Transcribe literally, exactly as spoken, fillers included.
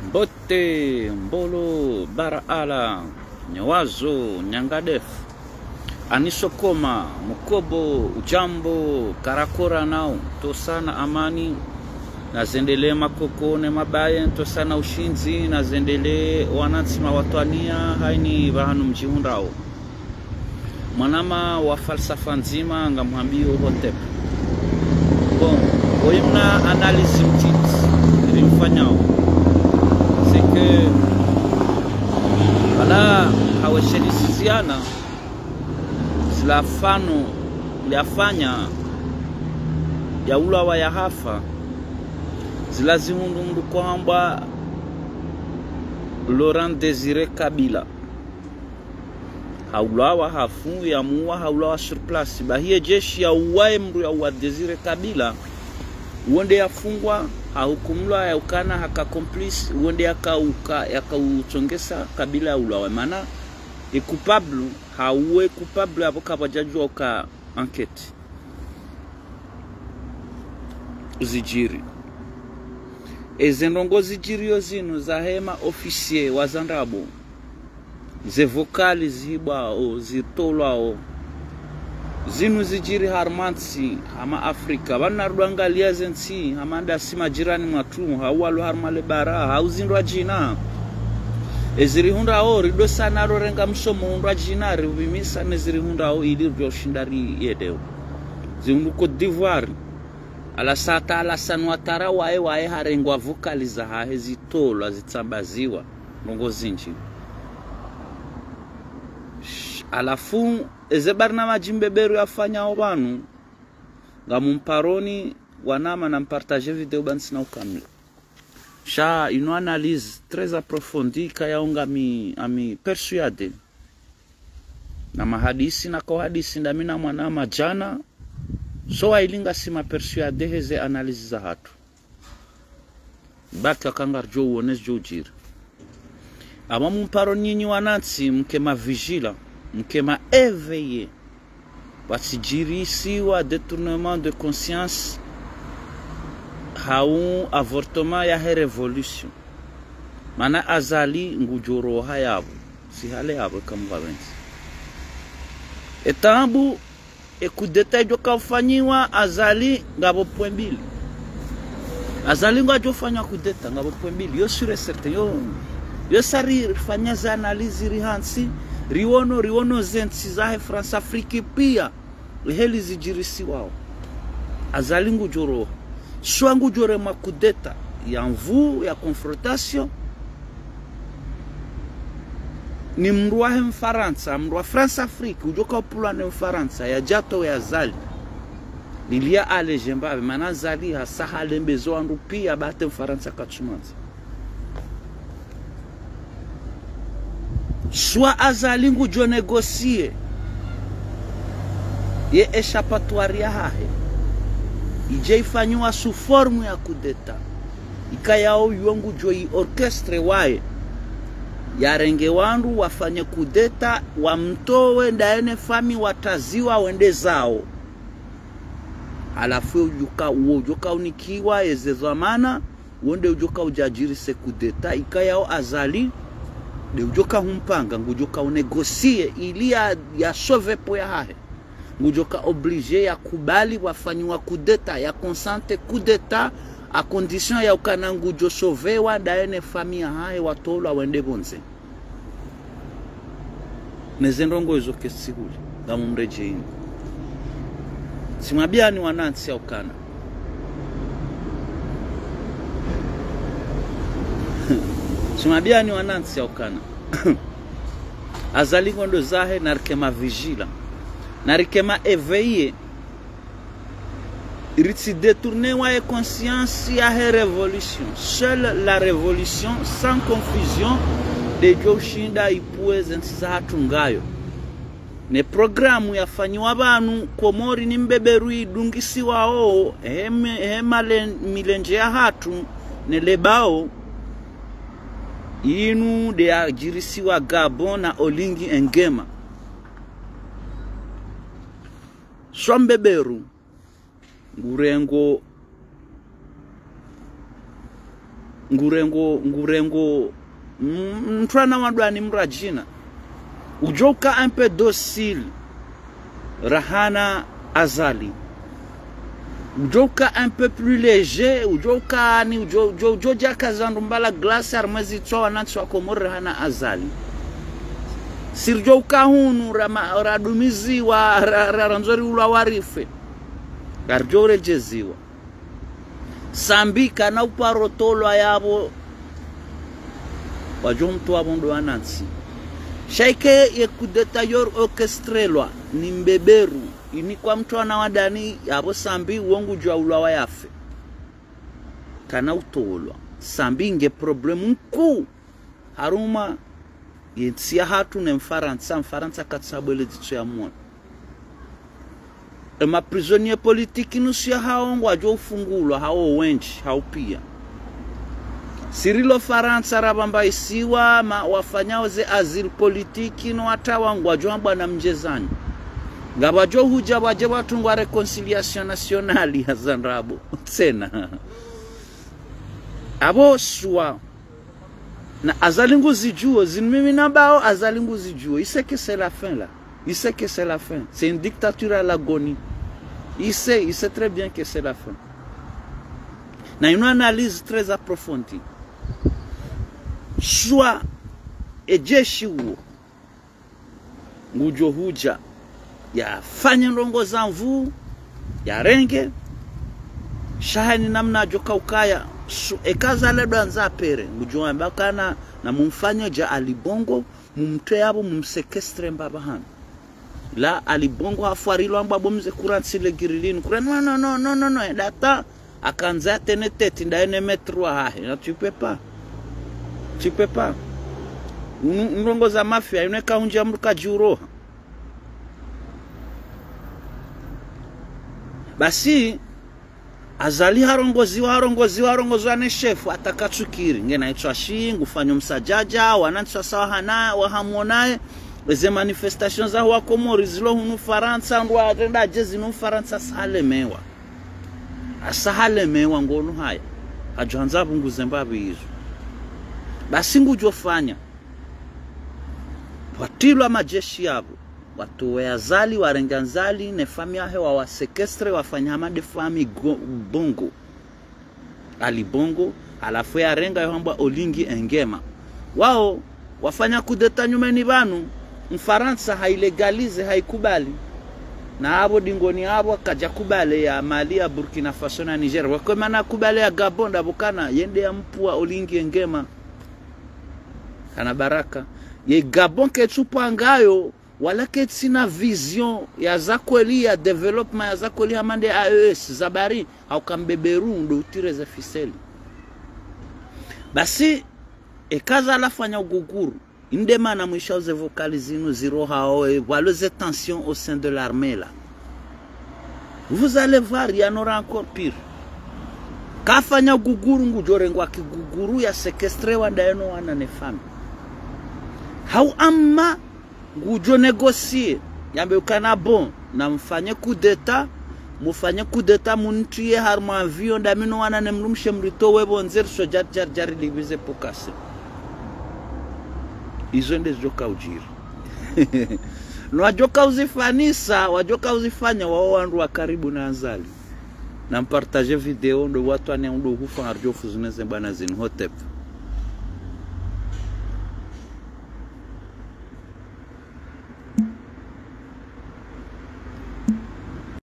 Mbote, mbolo, bara ala, nyawazo, nyangadefu, anisokoma, mukobo, ujambo, karakora nao, ntsosa na amani, nazendelee makoko ne mabaye, ntsosa na ushindzi, nazendelee wanantsi mawatwaniya, hayini pvahanu mdjihundrao. Mwanama wa falsafa ndzima ngamhambio Hotep. Bon, oyi mna analyse mtiti rimfanyao. C'est que, voilà, haweshelisiziana, zila fano yafanya ya ulawa ya hafa, zila zihundru mndru kwahambwa Laurent Désiré Kabila. Haulawa, hafu, yamuwa, haulawa sur place. Bahi ye jeshi yauwaye mndru yauwa Désiré Kabila, uwo nde yafungwa, hahukumulwa yaukana haka complice, uwo nde yakauka, yakautsongesa Kabila yaulawa. Mana, e coupable, hauwe coupable apvo kapvadjadjuwa uka enquête zidjiri. Eze ndrongo zidjiriyo zinu zahe ma officier wa za ndrabo, ze vocal zihibwao, zitolwao, zinu zidjiri harumwa ntsi hama Afrika. Pvanu narudwangaliya ze ntsi hama ndasi majirani mwatru, hau walo harumwa le bara, hau zindrwadjina. Ezirihundrao, ridosa naro renga msomo hundrwadjina, ripvimisa nezirihundrao ili ridjoshinda riyelewe. Zihundru Côte d'Ivoire. Alassane, Alassane Ouattara waye, waye harengwa vocal zahahe zitolwa, zitsambaziwa, ndrongo zindji. Sh-, halafu, eze barnamadji mbeberu yafanyao pvanu, ngamumparoni wanama na mpartage video ba ntsina ukamili. Sha inu analyse très approfondie kayao ngami, ami persuadé. Na mahadisi nakao hadisi ndami na mwanama djana, so waili ngasi ma persuadé heze analyse zahatru. Baki aka ngaridjo uone zidjo udjiri. Ama mumparo nyinyi wanantsi, mke ma vigilant, mke ma éveillé. Pvatsidjirisiwa détournement de conscience hau avortement yahe révolution. Mana Azali ngudjo roha yapvo, si hale yapvo eka mungapvendzi. Etaabu, e kudeta idjo kaufanyiwa Azali ngapvo pwe mbili. Azali ngwadjo fanya kudeta ngapvo pwe mbili. Yo sûr et certain, yo, yo sa ri, rifanya za analyse rihantsi, riwono, riwono ze ntsi zahe France Afrique pia. Heli zidjirisiwao. Azali ngudjo roha. Swa ngudjo rema kudeta ya nvu, ya confrontation. Ni mndru wahe Mfarantsa, mndru wa France Afrique, udjo kaupvulwa ne Mfarantsa, yadje yatowe Azali. Lilia ale djembapvi, mana Azali hasa halembezo wandru pia ba hata Mfarantsa katsumwandza. Swa Azali ngudjo négocier ye échappatoire yahahe. Idje ifanyiwa sous forme ya kudeta. Ikayao yo ngudjo i orchestre waye. Yarenge wandru wafanye kudeta, wamtowe ndaye ne fami wataziwa wende zao. Halafu udjo ka, uwo udjo kaunikiwa eze dhwamana, wo nde udjo kaudjadjirise kudeta, ikayao Azali, nde udjo kaumpanga, ngudjo kaunégocier, ili ya, ya sauver peau yahahe. Ngudjo ka obligé yakubali wafanyiwa kudeta, ya consenter kudeta, à condition ya ukana ngudjo sauvewa, ndaye ne fami yahahe watolwa wende pvondze. Neze ndrongo izo ketsihuli, ngamumredjeini. Tsimwambiani wanantsi yaukana. Tsimwambiani wanantsi yaukana. Azali ngondo zahe, narike ma vigilant. Narike ma éveillé. Ritsi détourner wa ye conscience yahe révolution. Seule la révolution, sans confusion, nde idjo ushinda ipvue ze ntsi zahatru ngayo. Ne programme yafanyiwa pvanu, Komori ni mbeberu idungisiwao, he mi-, he male-, milendje yahatru, ne lebao, inu nde yadjirisiwa Gabon na Oligui Nguema. Swa mbeberu, ngurengo Ngurengo, ngurengo, m-, mtrwana wa ndwani mradjina. Udjo uka un peu docile, rahana Azali. Udjo uka un peu plus léger, udjo uka ni, udjo, udjo, udjo djaka zandru mbala glace, harumwa ezitswa wanantsi wa Komori rahana Azali. Si ridjo uka hunu, rama-, radumiziwa, ra-, ra-, randzo riulwa warife. Ngaridjo uredjeziwa. Sambi kana uparo tolwa yapvo, wadjo mtru wapvo ndo wanantsi. Sha ike ye coup d'État yo orchestrelwa ni mbeberu, inikwa mtrwana wa ndani, yapvo Sambi wo ngudjo ulwa wayafe. Kana utolwa. Sambi nge problème nkuu harumwa ye ntsi yahatru ne Mfarantsa, Mfarantsa katsaha bwele dzitso yamwona. Ema prisonniers politiques nusu yahawo ngwadjo ufungulwa, hawo wendji, hawo pia. Si rilo Farantsa rapvambaisiwa, ma wafanyao ze asile politique no watrawa ngwadjo hambwa namdje zanyu. Ngapvadjo hudja pvadje pvatungwa réconciliation nationale ya zandrabo. Tsena. Apvo swa. Na Azali nguzidjuo, zinu mimi nambao Azali nguzidjuo. Il sait que c'est la fin là. Il sait que c'est la fin. C'est une dictature à l'agonie. Il sait, il sait très bien que c'est la fin. Na une analyse très approfondie. Swa, e jeshi uwo ngudjo hudja yafanye ndrongoo za nvuu, yarenge, sha hayina namna yadjo kaukaya, su-, eka Azali ndo andza apere, ngudjo wamba kana namumfanye dja Ali Bongo, mumtwe yapvo, mumséquestre mbapvi hanu. Là, Ali Bongo hafwarilwa mbapvo mze kurantsi le girilini. Kura, non, non, non, non, non, non, et attends, akandza ya tenir tête, ndaye ne maître wahahe. Non, tu peux pas. Tu peux pas. Unu, ndrongoo za mafia, inu eka hundjia mdru kadjiuroha. Basi, Azali harongoziwa, harongoziwa, harongoziwa ne shefu, hata katsukiri. Ngena itswa shi, ngufanyo msadjadja, wanantsi wasa wahana, wahamonaye, eze manifestations za wa Komori zilo hunu Farantsa, ndo watrenda dje zinu Farantsa, asa halemewa. Asa halemewa ngonu haya. Hadjo handza apvunguze mbapvi izo. Basi ngudjo fanya. Pvatrilwa majeshi yapvo. Watowe Azali, warenge Azali, ne famille yahe wawaséquestre, wafanya hama nde famille Go-, Bongo. Ali Bongo, halafu yarenga yo hambwa Oligui Nguema. Wao, wafanya coup d'État nyumeni pvanu, Mfarantsa hailégaliser, haikubali. Na apvo dingoni apvo, kadja kubali ya Mali, ya Burkina Faso na Niger. Wekwe mana kubali ya Gabon, ndapvo kana, yende ya mpua Oligui Nguema. Kana baraka. Ye Gabon ketsu pvangayo, wala ketsina vision ya za kweli, ya développement ya za kweli hama nde A E S, za bari, hauka mbeberu ndo utire ze ficelles. Basi, eka Azali afanya uguguru, inde mana mwisha uze vocales zinu zirohao, e, pvwalo ze tensions au sein de l'armée là. Vous allez voir, il y en aura encore pire. Kafanya uguguru ngudjo rengwa kiguguru yaséquestrewa ndaye no wana ne famille. Hau amma ngudjo négocier, yambe ukana bon, namfanye coup d'État, mufanye coup d'État muntriye harumwa avion, ndami no wana ne mdrumshe mritowe pvondze riso djari djari djari libize pokase. Izo nde zidjo kaudjiri. No wadjo kauzifanisa, wadjo kauzifanya wao wandru wa karibu na Azali. Nampartage video ndo watru wane ndo hufa ngaridjo fuzuneze bwana zinu hotep.